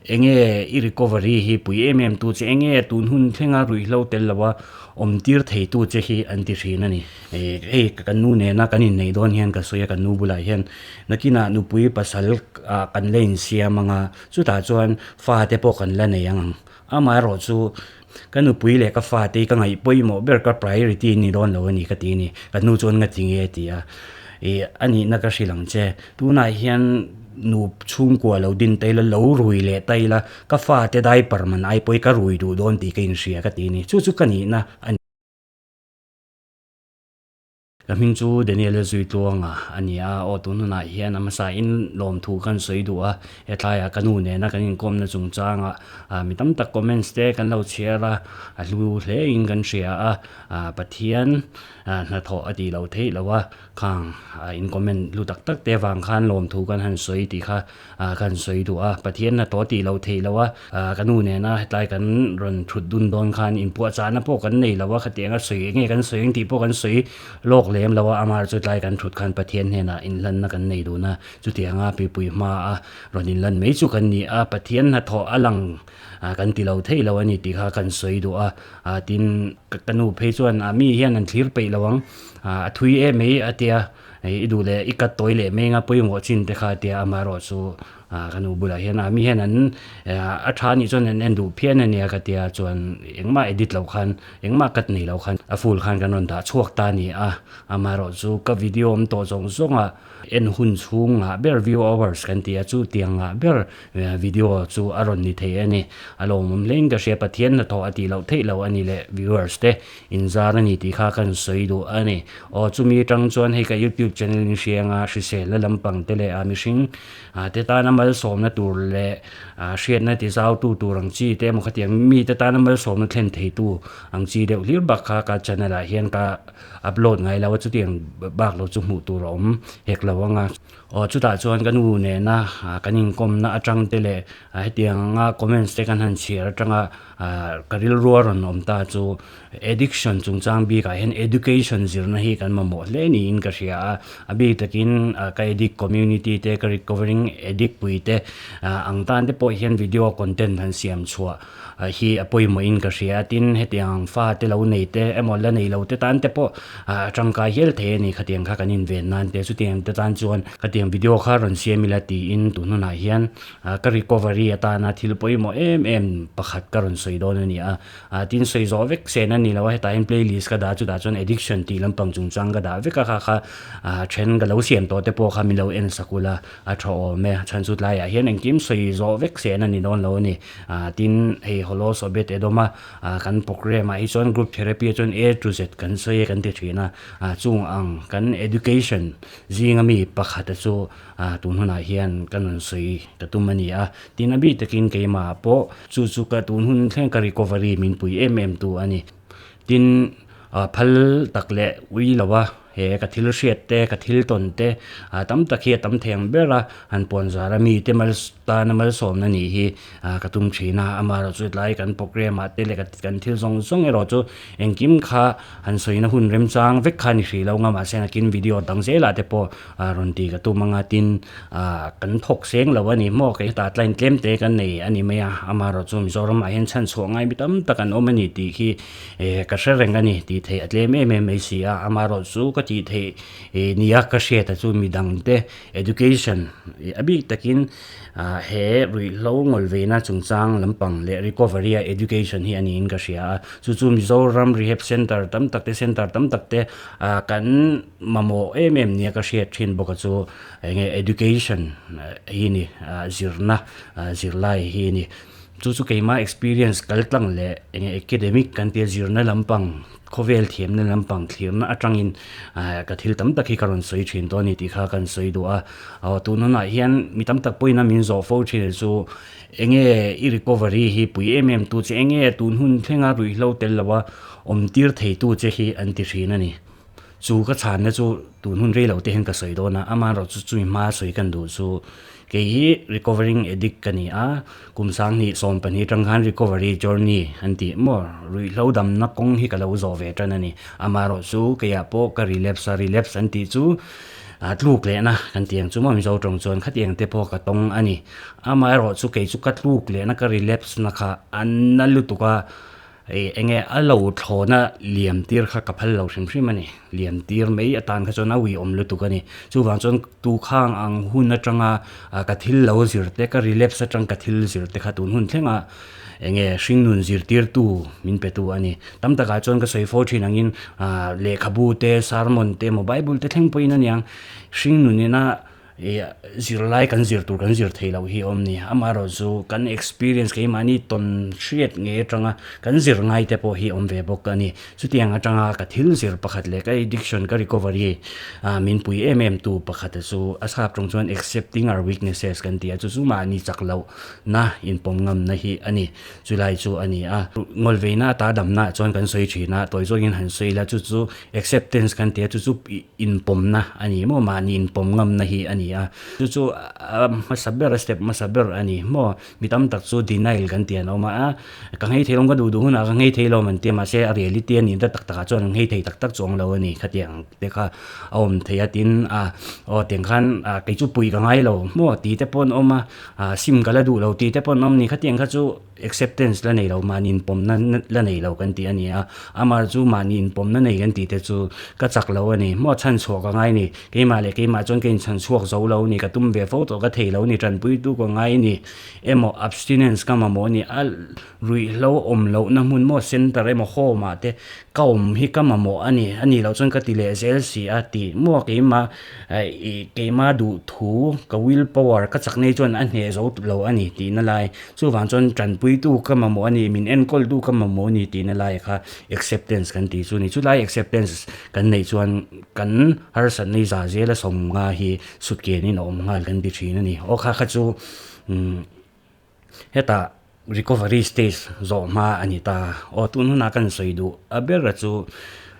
Enge i recovery hi pui em em tu che, enge tun hun thlenga ruihhlo tel loa awm tir thei tu che hi an ti thin a ni. Hei kan nu nena kan inneih dawn hian ka sawi a, kan nu bulah hian nakinah nupui pasal ah kan la insiam ang a, chutah chuan fate pawh kan la nei ang ang. Amaherawhchu ka nupui leh ka fate hi ka ngaih pawimawh ber ka priority ni dawn lo a ni ka ti a ni. Ka nu chuan nga ti nge a ti a, ih a nihna ka hrilh ang che. Tunah hian nu chhungkua lo din ta ila, lo rui leh ta ila, ka fate diaper man ai pawh hi ka rui duh dawn tih ka inhria ka ti a ni. Chu chu ka nihna a ni. Ka hming chu Daniel Zuitluanga a ni a, aw tun hunah hian a hmasa in lawmthu kan sawi duh a, hetlaiah ka nu nena kan inkawmna chungchangah mi tam tak comments te kan lo chhiar a, a hlu hle in kan hria a, Pathian hnathawh a tih loh theih loh a, khang in comment hlu tak tak te avang khan lawmthu kan han sawi tih kha Ka han sawi duh a, Pathian hnathawh tih loh theih loh a, ka nu nena hetlai kan rawn thut dun dawn khan inpuahchahna pawh kan nei lo a, khatianga sawi eng nge kan sawi ang tih pawh kan sawi lawk lem lo a, amah chu tlai kan thut khan Pathian hnenah inhlanna kan nei dun a, chutianga pipui hmaa rawn inlan mai chu kan ni a, Pathian hnathawh a lang kan ti lo theih lo a ni tih kha kan sawi duh a, tin ka nu phei chuan mi hian an thlir peih lo ang, a thui em mai a tia. Hei i duh leh i cut tawi leh meng a pawimawh chin te kha tia amaherawh chu ka nu bulah hian a mi hian an a tha anih chuan an en duh phian ania ka tia chuan engmah edit loh khan engmah cut nei loh khan a full khan kan rawn dah chhuak ta a ni a, amaherawh chu ka video awm tawh zawng zawng a en hun chhung ngah ber view hours kan ti a chu tiang ngah ber video chu a rawn ni thei a ni, a lawmawm hle in ka hria Pathian hnathawh a tih loh theih loh a ni leh viewers te. Inzar a ni tih kha kan sawi duh a ni. Aw chumi atang chuan hei ka youtube channel in hria anga hriselna lampang te leh a mihring te tana malsawmna tur leh hriatna ti zau tu tur ang chi te emaw khatiang mi te tana malsawmna thlen thei tu ang chi deuh hlir bak kha ka channel ah hian ka upload ngai lo a chutiang bak lo chu hmuh tur a awm hek lo anga. Aw chutah chuan ka nu nena kan inkawmna atang te leh hetiang anga comments te kan han chhiar atanga Ka rilru a rawn awm ta chu addiction chungchang bikah hian education zirna hi kan mamawh hle niin ka hria a, a bik takin ka addict community te ka recovering addict pui te ang tan te pawh hian video content han siam chhuah hi a pawimawhin ka hria a, tin hetiang ang fa te lo nei te emaw la nei lo te tan te pawh a tangkai hial thei a ni khatiang kha kan inven nan te chutiang te tan chuan khatiang video kha rawn siam ila tiin tun hunah hian Ka recovery atana thil pawimawh em em pakhat ka rawn sawi dawn a ni a, tin sawi zawh vek sen a ni lo a, hetah hian playlist ka dah a chutah chuan addiction tih lampang chungchang ka dah vek a kha kha then ka lo siam tawh te pawh kha min lo en sak ula a tha awm e, chhan chu tlaiah hian engkim sawi zawh vek sen a ni dawn lo a ni, tin hei Holos Obed Edom a kan programme ah hi chuan group therapy ah chuan A to Z kan sawi e kan ti thin a, chung ang kan education zinga mi pakhat a chu A tun hunah hian ka nun sawi ka tum a ni a, tin a bik takin keimah pawh chu chu ka tun hun thleng ka recovery min pui em em tu a ni. Tin, phal tak leh ui lo a, he ka thil hriat te, ka thil tawn te tam tak hi a tam thei ang ber a, han puan zar a mite mal tana malsawmna nih hi ka tum thin a, amaherawh chu tlai kan programme ah te leh kan thil zawng zawng erawh chu engkim kha han sawina hun remchang vek kha a ni hrih lo nga mahse nakin video dang zelah te pawh rawn ti ka tum anga tin kan thawk seng lo a ni maw kei hetah tlai tlem te kan nei a ni mai a amaherawh chu Mizoram ah hian chhan chhuah ngai mi tam tak an awm a ni tih khi ka hre reng a ni tih theih a tlem em em mai si a amaherawh chu ka tih theih nia ka hriat a chu midang te education a bik takin he ruihhlo ngawlveina chungchang lampang leh recovery a education hi a niin ka hria a chu chu Mizoram rehab center tam tak te center tam tak te kan Mamawh em em nia ka hriat thin bawk a chu enge education hi ni zirna zirlai hi ni chu chu keima experience kal tlang leh enge academic kan tia zirna lampang khawvel thiamna lampang thlirna atangin ka thil tam tak hi ka rawn sawi thin tawh a ni tih kha kan sawi duh a aw tun hunah hian mi tam tak pawhin a min zawh fo thin chu enge i recovery hi pui em em tu che enge tun hun thlenga ruihhlo tel loa awm tir thei tu che hi an ti thin a ni. Chu ka chhanna chu tun hun rei lo te hian ka sawi dawn a, amaherawh chu chumi hma sawi kan duh chu kei hi recovering addict ka ni a, kum 20 12 atang khan recovery journey an tih maw ruihhlo damna kawng hi ka lo zawh ve tan a ni. Amaherawh chu keiah pawh ka relapse a, relapse an tih chu tluk lehna kan tih ang chu maw Mizo tawng chuan khatiang te pawh ka tawng a ni. Amaherawh chu kei chu ka tluk lehna ka relapse na kha a na lutuk a, ih eng nge a lo thlawna liam tir kha ka phal lo hrim hrim a ni. Liam tir mai atan kha chuan a uiawm lutuk a ni. Chuvang chuan tukhang ang hun atanga ka thil lo zir te, ka relapse atang ka thil zir te kha tun hun thleng a eng nge hringnun zirtirtu min pe tu a ni. Tam takah chuan ka sawi fo thin angin lehkhabu te, sermon te emaw Bible te thleng pawhin a niang hringnun ina ih zirlai kan zir tur kan zir theih loh hi a awm ni. Amaherawhchu kan experience keimahni tawn hriat ngei atanga kan zir ngai te pawh hi a awm ve bawk a ni. Chutiang atanga ka thil zir pakhat leh ka addiction ka recovery min pui em em tu pakhat chu a sap tawng chuan accepting our weaknesses kan ti a, chu chu mahni chak loh na inpawm ngamna hi a ni. Chulai chu a ni a. Ngawlveina ata damna chuan kan sawi thin a, tawi zawngin han sawi ila chu chu acceptance kan ti a, chu chu inpawmna a ni maw, mahni inpawm ngamna hi a ni a. Chu chu a hmasa ber a step hmasa ber a ni maw. Mi tam tak chu denial kan ti an awm a, ka nghei thei lo, ka duh duh hunah ka nghei thei lo an ti a, mahse a reality a nih ta tak takah chuan an nghei thei tak tak chuang lo a ni khatiang te kha a awm thei a tin a aw tiang khan kei chu pui ka ngai lo maw tih te pawh an awm a. Ah sim ka la duh lo tih te pawh an awm ni khatiang kha chu acceptance la nei lo mahni inpawmna la nei lo kan tih a ni a amah chu mahni inpawmna nei kan tih te chu ka chak lo a ni maw chhan chhuah ka ngai ni keimah leh keimah chuan ka inchhan chhuak zo lo a ni ka tum ve fo tawh ka thei lo a ni tanpui tu ka ngai a ni emaw abstinence ka mamawh a ni a ruihhlo awm lohna hmun maw center emaw home ah te ka awm hi ka mamawh a ni a nih loh chuan ka ti leh zel si a tih maw keimah Ih keimah duh thu ka will power ka chak nei chuan a hneh zo lo a ni tihna lai chuvang chuan tanpuitu ka mamawh a ni min enkawltu ka mamawh a ni tihna lai kha acceptance kan tih chu a ni chulai acceptance kan neih chuan kan harsatna hi za zela sawmnga hi sutkianin a awm nghal kan ti thin a ni aw kha kha chu umm Hetah recovery stage zawh hma a ni ta. Aw tun hunah kan sawi duh a ber chu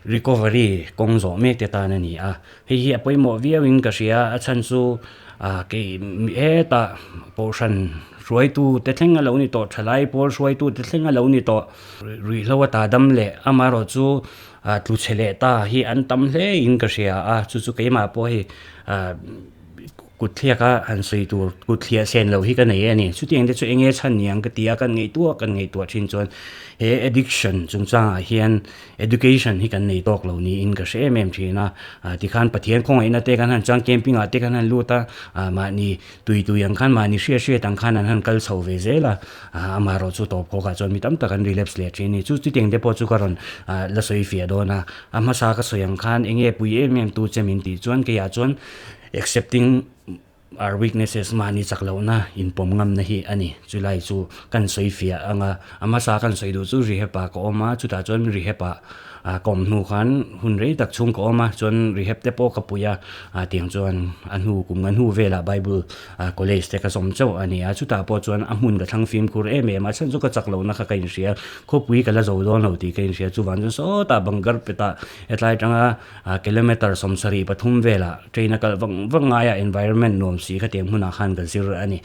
recovery kawng zawh mek te tan a ni a. Hei hi a pawimawh viauin ka hria a chhan chu ah kei hetah kohhran hruaitu te thleng a lo ni tawh thalai pawl hruaitu te thleng a lo ni tawh. Ruihhlo a ta dam leh amaherawh chu ah tlu chhe leh ta hi an tam hle in ka hria a chu chu keimah pawh hei ah. Kut thliaka han sawi tur kut thliah sen loh hi ka nei a ni. Chutiang te chu eng nge chhan ni ang ka ti a, kan ngaihtuah kan ngaihtuah thin chuan he addiction chungchangah hian education hi kan nei tawk lo niin ka hre em em thin a. Tikhan Pathian khawngaihna te kan han chang camping ah te kan han lut a, mahni tui tui ang khan mahni hriat hriat ang khan an han kal chho ve zel a, amaherawh chu tawp khawkah chuan mi tam tak an relapse leh thin a ni. Chu chutiang te pawh chu ka rawn la sawi fiah dawn a, a hmasa ka sawi ang khan eng nge pui em em tu che min tih chuan keiah chuan Accepting our weaknesses mahni chak lohna inpawm ngamna hi a ni. Chulai chu kan sawi fiah ang a, a hmasa kan sawi duh chu rehab ah ka awm a, chutah chuan rehab ah ka awm hnu khan hun rei tak chhung ka awm a, chuan rehab te pawh ka pui a, tiang chuan a hnu kum nga hnu velah Bible college te ka zawm chauh a ni a, chutah pawh chuan a hmun ka thlang fimkhur em em a, chhan chu ka chak lohna kha ka inhria, khawpui ka la zo dawn lo tih ka inhria, chuvang chuan sawtah bangar petah hetlai atanga Kilometre 73 velah train a kalh vang vang ngai a, environment nuam si kha tiang hmunah khan ka zir a ni.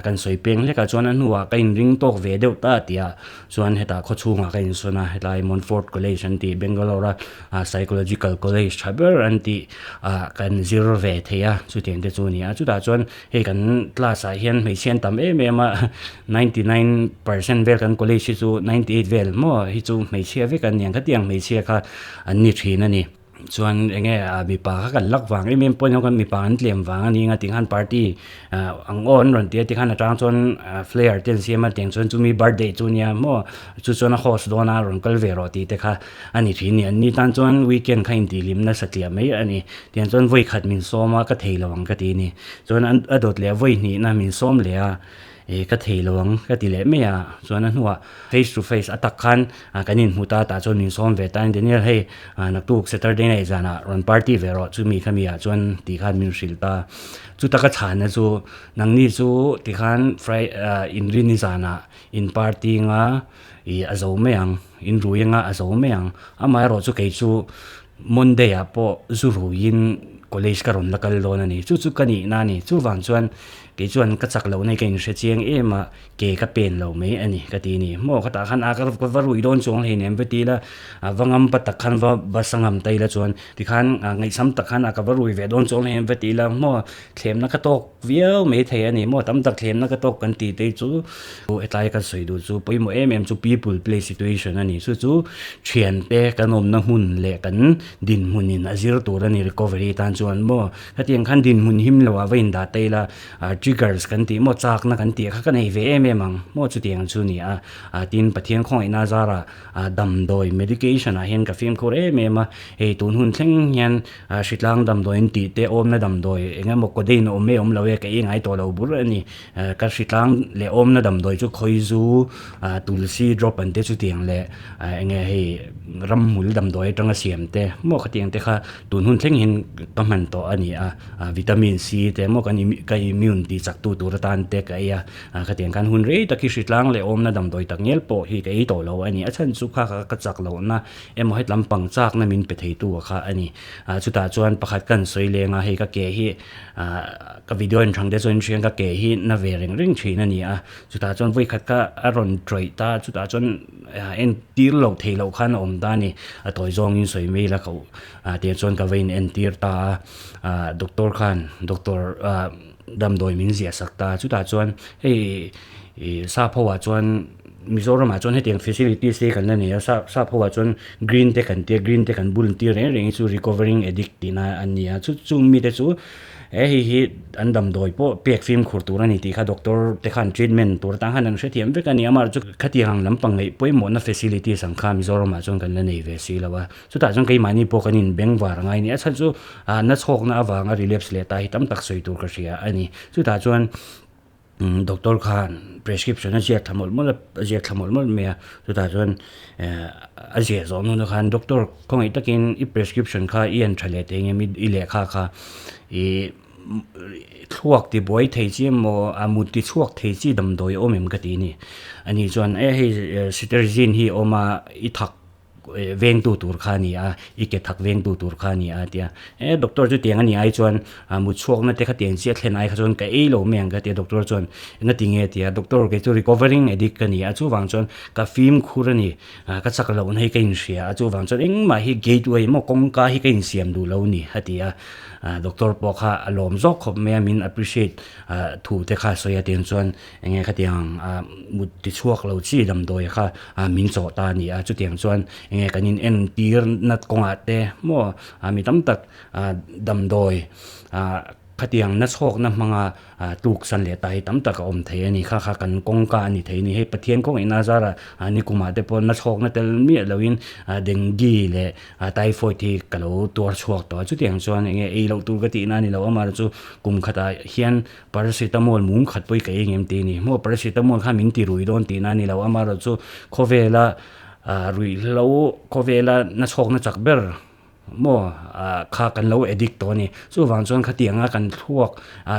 Kan sawi peng hlek a, chuan a hnuah ka inring tawk ve deuh ta tia chuan hetah khawchhungah ka insawn a, hetlai Montfort College an tih Bangalore a Psychological College tha ber an tih ah kan zir ve thei a, chutiang te chu a ni a. Chutah chuan hei kan class ah hian hmeichhia an tam em em a, 99% vel kan college hi chu 98 vel maw hi chu hmeichhia vek an ni ang khatiang hmeichhia kha an ni thin a ni. Chuan eng nge ah mipa kha kan lak vang em em pawhin kan mipa an tlem vang a ni ang a tikhan party ah ang aw an rawn ti a tikhan atang chuan ah flyer te an siam a tiang chuan chumi birthday chu nia maw chu chuan a host dawn a rawn kal ve rawh tih te kha a ni thin a ni. An ni tan chuan weekend kha intihlim nasa tliah mai a ni. Tiang chuan vawi khat min sawm a ka thei lo ang ka ti a ni. Chuan a dawt leh vawi hnihna min sawm leh a. Ih ka thei lo ang ka ti leh mai a, chuan a hnuah face to face a tak khan kan inhmu ta tah chuan min sawm ve ta a ni Daniel hei naktuk Saturday night zanah rawn party ve rawh chumi khami ah chuan tih khan min hrilh ta, chuta ka chhana chu nangni chu tikhan Fri inrini zanah in party anga ih a zo mai ang in rui anga a zo mai ang amaherawh chu kei chu Monday ah pawh zu ruiin college ka rawn la kal dawn a ni, chu chu ka nihna a ni, chuvang chuan. Kei chuan ka chak lohna hi ka inhre chiang em a, ke ka pen lo mai a ni ka ti ni. Maw ka tah khan a ka va rui dawn chuang hlei nem va ti ila, va ngam pa tak khan va va sa ngam ta ila chuan tikhan ngaihsam tak khan a ka va rui ve dawn chuang hlei nem va ti ila maw thlemna ka tawk viau mai thei a ni. Maw tam tak thlemna ka tawk kan tih te chu hetlai ka sawi duh chu pawimawh em em chu people play situation a ni. Chu chu thiante kan awmna hmun leh kan dinhmunin a zir tur a ni recovery tan chuan maw. Hetiang khan dinhmun him lo ah va indah ta ila triggers kan tih maw chakna kan tih kha ka nei ve em em ang maw chutiang chu ni a tin Pathian khawngaihna zarah damdawi medication ah hian ka fimkhur em em a hei tun hun thleng hian hritlang damdawi an tih te awmna damdawi eng emaw codeine awm e awm lo e ka ei ngai tawh lo bur a ni ka hritlang leh awmna damdawi chu khawizu tulsi drop an te chutiang leh eng nge hei ramhmul damdawi atanga siam te maw khatiang te kha Tun hun thleng hian ka hman tawh a ni a, vitamin C te emaw kan ka immune tih chak tu tur atan te ka ei a, khatiang khan hun rei tak hi hritlang leh awmna damdawi tak ngial pawh hi ka ei tawh lo a ni. A chhan chu kha ka chak lohna emaw hetlam pang chakna min pe thei tu kha a ni. Chutah chuan pakhat kan sawi leng a, hei ka ke hi ka video en thang te chuan hriang ka ke hi na ve reng reng thin a ni a, chutah chuan vawikhat kha a rawn tawih ta, chutah chuan entir loh theih loh khan a awm ta a ni. A tawi zawngin sawi mai ila ka Ah tiang chuan ka va in entir ta a, ah doctor khan doctor ah damdawi min ziah sak ta a, chutah chuan hei ih sap ho ah chuan Mizoram ah chuan hetiang facilities te hi kan la nei a, sap sap ho ah chuan green te kan tia green te kan bul tir reng reng hi chu recovering addict tihna an ni a, chu chung mite chu He hei hi an damdawi pawh pek fimkhur tur a ni tih kha doctor te khan treatment tur atang khan an hrethiam vek a ni. Amaherawhchu khatiang ang lampang ngaih pawimawhna facilities ang kha Mizoramah chuan kan la nei ve si lo a. Chutah chuan keimahni pawh kan inbeng var a ngai a ni. A chhan chu na chhawkna avanga relapse leh ta hi tam tak sawi tur ka hria a ni. Chutah chuan Doctor khan prescription a ziak thla mawlh mawlh a, a ziak thla mawlh mawlh mai a, chutah chuan a ziah zawh hnu khan doctor khawngaih takin i prescription kha i en tha leh thei nge i lehkha kha ih thluak ti buai thei chi emaw a mut ti chhuak thei chi damdawi a awm em ka ti a ni. Ani chuan e hei cetirizine hi a awm a i thak vengtu tur kha a ni a, i ke thak vengtu tur kha a ni a tia. E doctor chu tiang a ni ai chuan mut chhuakna te kha tiang chiah thlen ai kha chuan ka ei lo mai ang ka tia doctor chuan enga ti nge tia doctor kei chu recovering addict ka ni a chuvang chuan ka fimkhur a ni ka chak lohna hi ka inhria a chuvang chuan engmah hi gateway emaw kawngka hi ka insiam duh lo a ni a ti a doctor pawh kha a lawm zawk khawp mai a min appreciate thu te kha sawi a tiang chuan Enge khatiang mut ti chhuak lo chi damdawi kha min chawh ta a ni a, chutiang chuan enge kan in entir nat kawngah te maw mi tam tak damdawi khatiang na chhawkna hmanga tluk san leh ta hi tam tak a awm thei a ni, kha kha kan kawngka a ni thei a ni. Hei Pathian kawngin a zara nikumah te pawh na chhawkna tel miah loin dengue leh typhoid hi ka lo tuar chhuak tawh a, chutiang chuan enge ei loh tur ka tihna a ni lo, amaherawhchu kum khatah hian Paracetamol mum khat pawh i ka ei ngem tih a ni. Maw paracetamol khan min ti rui dawn tihna a ni lo. Amaherawhchu khawvela ruihhlo khawvela nachhawkna chak ber maw kha kan lo addict tawh a ni. Chuvang chuan khatianga kan thluak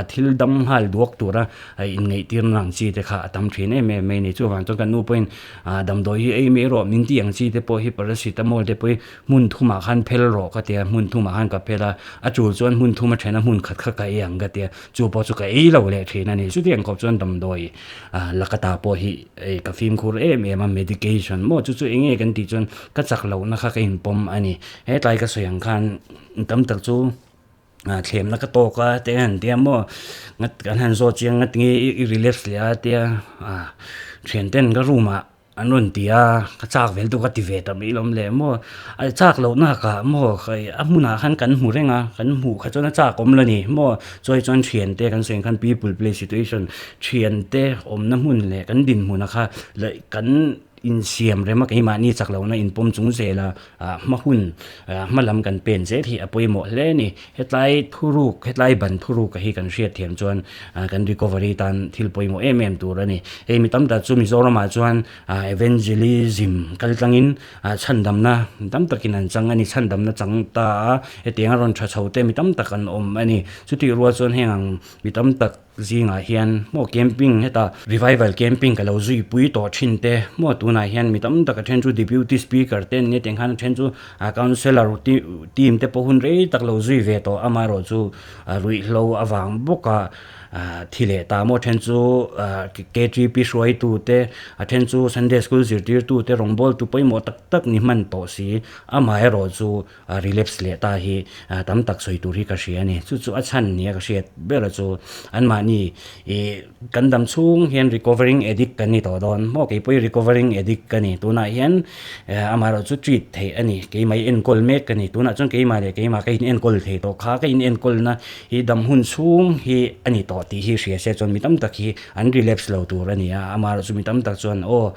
thil dam nghal duak tura inngaihtir na ang chi te kha a tam thin em em mai a ni. Chuvang chuan kan nu pawhin damdawi hi ei mai rawh min tih ang chi te pawh hi paracetamol te pawh hi Hmun thumah khan phel rawh ka ti a, hmun thumah khan ka phel a, a tul chuan hmun thum a then a, hmun khat kha ka ei ang ka ti a, chu pawh chu ka ei lo leh thin a ni. Chutiang khawp chuan damdawi lakata pawh hi ka fimkhur em em a, medication maw chu chu eng nge kan tih chuan ka chak lohna kha ka inpawm a ni. Hetlai ka sawi ang khan tam tak chu thlemna ka tawk a te an tia maw ngat kan han zawt chiang ngat nge i relax leh a tia thianten ka room ah An rawn ti a, ka chak vel tu ka ti ve ta mai lawm le maw, a chak loh nak ah maw a hmunah khan kan hmu reng a, kan hmuh kha chuan a chak awm lo ni maw, chuai chuan thiante kan sawi ang khan people play situation thiante awmna hmun leh kan dinhmun a kha leh kan insiam rem a keimahni chak lohna inpawm chung zel a. Hma hun, hma lam kan pen zel hi a pawimawh hle a ni. Hetlai thuruk, hetlai ban thuruk hi kan hriat thiam chuan kan recovery tan thil pawimawh em em tur a ni. Hei mi tam tak chu Mizoramah chuan evangelism kal tlangin chhandamna tam takin an chang a ni, chhandamna chang ta a, hetiang a rawn tha chho te mi tam tak an awm a ni. Chutih rual chuan heng ang mi tam tak Zingah hian maw camping heta revival camping ka lo zui pui tawh thin te maw tunah hian mi tam tak a then chu deputy speaker te an nia tiang khan a then chu councillor team te pawh hun rei tak lo zui ve tawh amaherawh chu ruihhlo avang bawk a. Thi leh ta maw then chu KTP hruaitu te a then chu Sunday school zirtirtu te rawngbawltu pawimawh tak tak ni hman tawh si amaherawh chu relapse leh ta hi tam tak sawi tur hi ka hria a ni. Chu chu a chhan nia ka hriat ber chu anmahni ih kan dam chhung hian recovering addict kan ni tawh dawn maw keipawh hi recovering addict ka ni tunah hian amaherawh chu treat theih a ni keimah hi enkawl mek ka ni tunah chuan keimah leh keimah ka inenkawl thei tawh kha ka inenkawlna Hi dam hun chhung hi a ni tawh tih hi hria se chuan mi tam tak hi an relapse lo tur a ni a, amaherawh chu mi tam tak chuan aw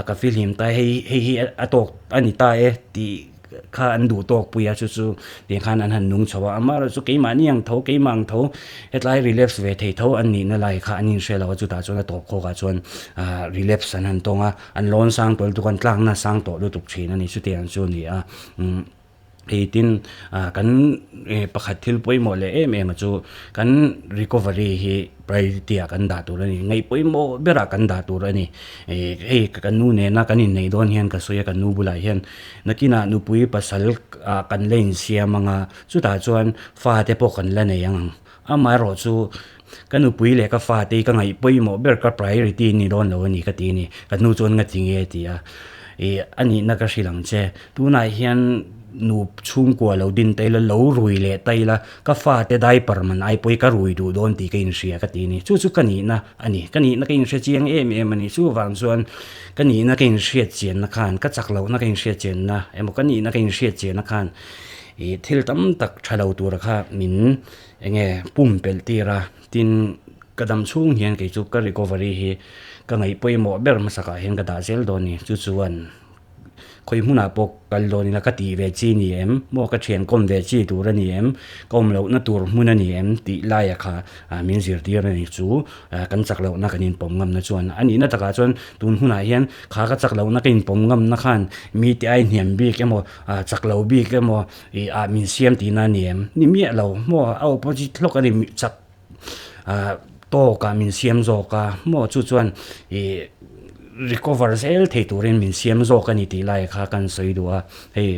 ka fihlim ta hei hei hi a tawk a ni ta e tih kha an duh tawk pui a chu chu tiang khan an han nung chho a, amaherawh chu keimahni ang tho keimah ang tho hetlai relapse ve thei tho an nihna lai kha an inhre lo a chutah chuan a tawp khawkah chuan relapse an han tawng a, an lawn sang tawh lutuk a an tlakna sang tawh lutuk thin a ni chutiang chu a ni a. Hei tin kan pakhat thil pawimawh leh em em a chu kan recovery hi priority ah kan dah tur a ni. Ngaih pawimawh berah kan dah tur a ni. Hei kan nu nena kan inneih dawn hian ka sawi a kan nu bulah hian nakinah nupui pasal ah kan la insiam ang a, chutah chuan fa te pawh kan la nei ang ang. Amaherawh chu ka nupui leh ka fate hi ka ngaih pawimawh ber ka priority ni dawn lo a ni ka ti a ni. Ka nu chuan nga ti nge a ti a. Ih a nihna ka hrilh ang che. Tunah hian nu chhungkua lo din ta ila, lo rui leh ta ila, ka fate diaper man ai pawh hi ka rui duh dawn tih ka inhria ka ti a ni. Chu chu ka nihna a ni. Ka nihna ka inhre chiang em em a ni. Chuvang chuan ka nihna ka inhriat chianna khan, ka chak lohna ka inhriat chianna emaw ka nihna ka inhriat chianna khan ih thil tam tak tha lo tura kha min enge pumpelh tir a tin ka dam chhung hian kei chu ka recovery hi ka ngaih pawimawh ber hmasakah hian ka dah zel dawn a ni chu chuan khawi hmunah pawh kal dawn ila ka tih ve chi ni em maw ka thian kawm ve chi tur a ni em ka awm lohna tur hmun a ni em tih laia kha min zirtir a ni chu kan chak lohna kan inpawm ngamna chuan a nihna takah chuan tun hunah hian kha ka chak lohna ka inpawm ngamna khan mite a inhniam bik emaw chak lo bik emaw ih ah min siam tihna a ni em? Ni miah lo maw a opposite hlawk a ni chak tawk ah min siam zawk a maw chu chuan ih recover zel thei turin min siam zawk a ni tih lai kha kan sawi duh a hei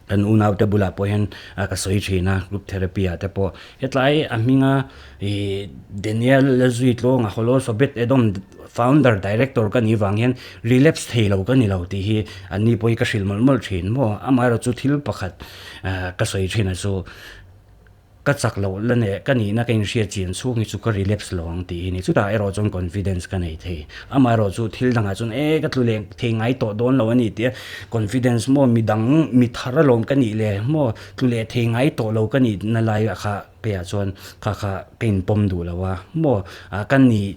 kan unau te bulah pawh hian ka sawi thin a group therapy ah te pawh hetlai a hminga ih Daniel Lalzuitlawnga Hololfabet Edom Founder Director ka nih vang hian relapse thei lo ka ni lo tih hi an ni pawh hi ka hrilh mawlh mawlh thin maw. Amaherawh chu thil pakhat ka sawi thin a chu ka chak loh la neh ka nihna ka inhriat chian chhung hi chu ka relapse lo ang tih hi ni. Chutah erawh chuan confidence ka nei thei. Amaherawh chu thil dangah chuan e ka tlu leh thei ngai tawh dawn lo a ni tih a confidence maw midang mi thar alawm ka nih le maw tlu leh thei ngai tawh lo ka nih na lai ah kha Peiah chuan kha kha ka inpawm duh lo a, maw ka ni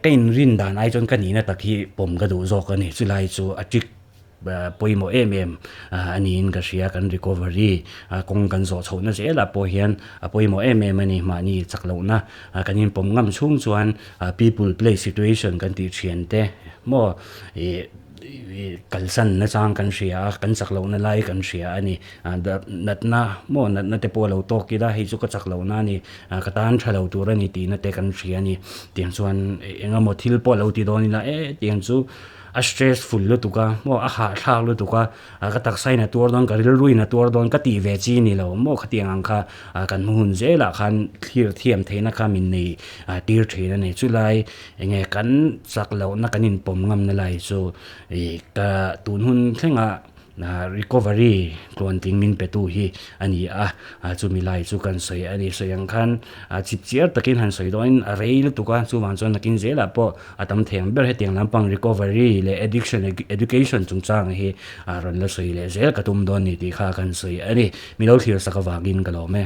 ka inrin dan ai chuan ka nihna tak hi pawm ka duh zawk a ni. Chulai chu a trick pawimawh em em a niin ka hria, kan recovery kawng kan zawh chhohna zelah pawh hian a pawimawh em em a ni. Mahni chak lohna kan inpawm ngam chhung chuan people place situation kan tih thian te maw ih kalsan nachang kan hria a, kan chak lohna lai kan hria a ni. Natna maw natna te pawh a lo tawk ila hei chu ka chak lohna a ni, ka tan tha lo tur a ni tihna te kan hria a ni. Tiang chuan eng emaw thil pawh a lo ti dawn ila e tiang chu a stressful lutuk a maw a hahthlak lutuk a, ka taksa in a tuar dawn ka rilru in a tuar dawn ka tih ve chi ni lo maw khatiang ang kha kan hmu hun zelah khan thlir thiam theihna kha min nei tir thin a ni. Chulai enge kan chak lohna kan inpawm ngamna lai chu ih ka tun hun thlengah Recovery tluantling min petu hi a ni a, chumi lai chu kan sawi a ni. Sawi ang khan chip chiar takin han sawi dawnin a rei lutuk a, chuvang chuan nakin zelah pawh a tam thei ang ber hetiang lampang recovery leh addiction education chungchang hi rawn la sawi leh zel ka tum dawn ni tih kha kan sawi a ni. Milo thlir sak avangin ka lawm e.